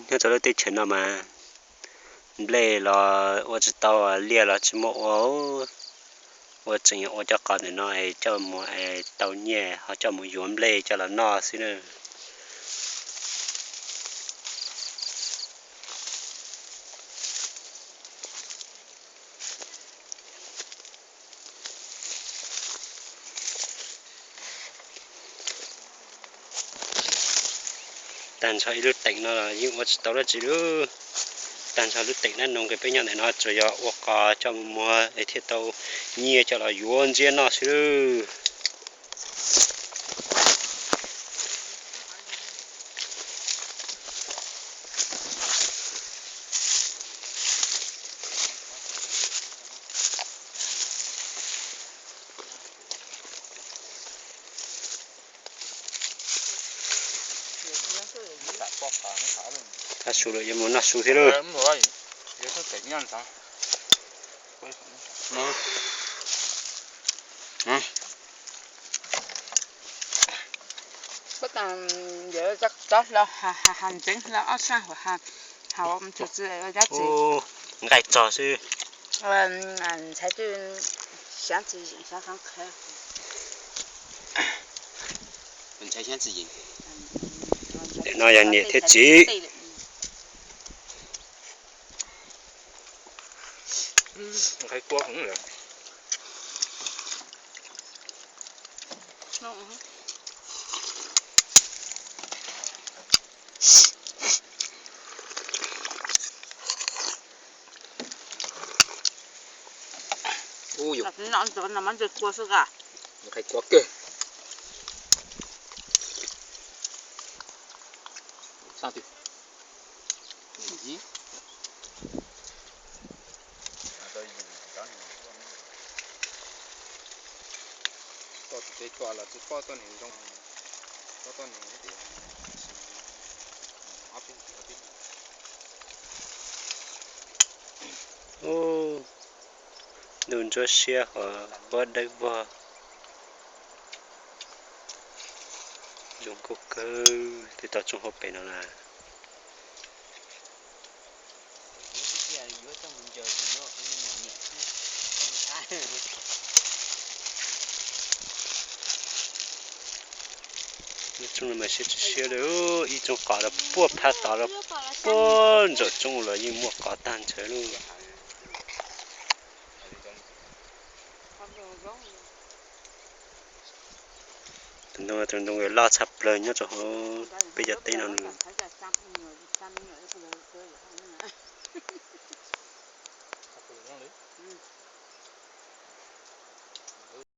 Nyob rau lub teb chaws no mas nplej los ua tsis tau, liaj los tsis muaj ua, ua tseem ua cov qos ntawm no es coj mus es tau nyiaj ho coj mus yuav nplej coj los noj xwb na. Tag nrho ib lub teem no los yeej ua tsis tau dab tsi lawm. Tag nrho lub teem dab no nqis peb nyob ntawm no tsuas yog ua qos coj mus muag es thiaj tau nyiaj coj los yuav ntsiab noj xwb lawm. Tag su lawm yuav mus noj su thiab lawm. Nqaij txog xwb. Ntawm no yog niam thiab txiv. Ub, nqaij kua kawg. Toj tus tsev cua los tsis poj toj neeg zoo, poj toj neeg tias ob peb ob peb. Ub, ntuj ntsuab siab hos huab dawb vog. Zoo nkauj kawg tej toj roob hauv pes no na. Lub roob no mas siab tsis siab li, ib tsoog qos los puag phab tod los puag ntsaum roob los yeej muaj qos tag nrho lawm. Tus ntoo, tus ntoo loj tshaj plaws nyob rau hauv peb cov teb no.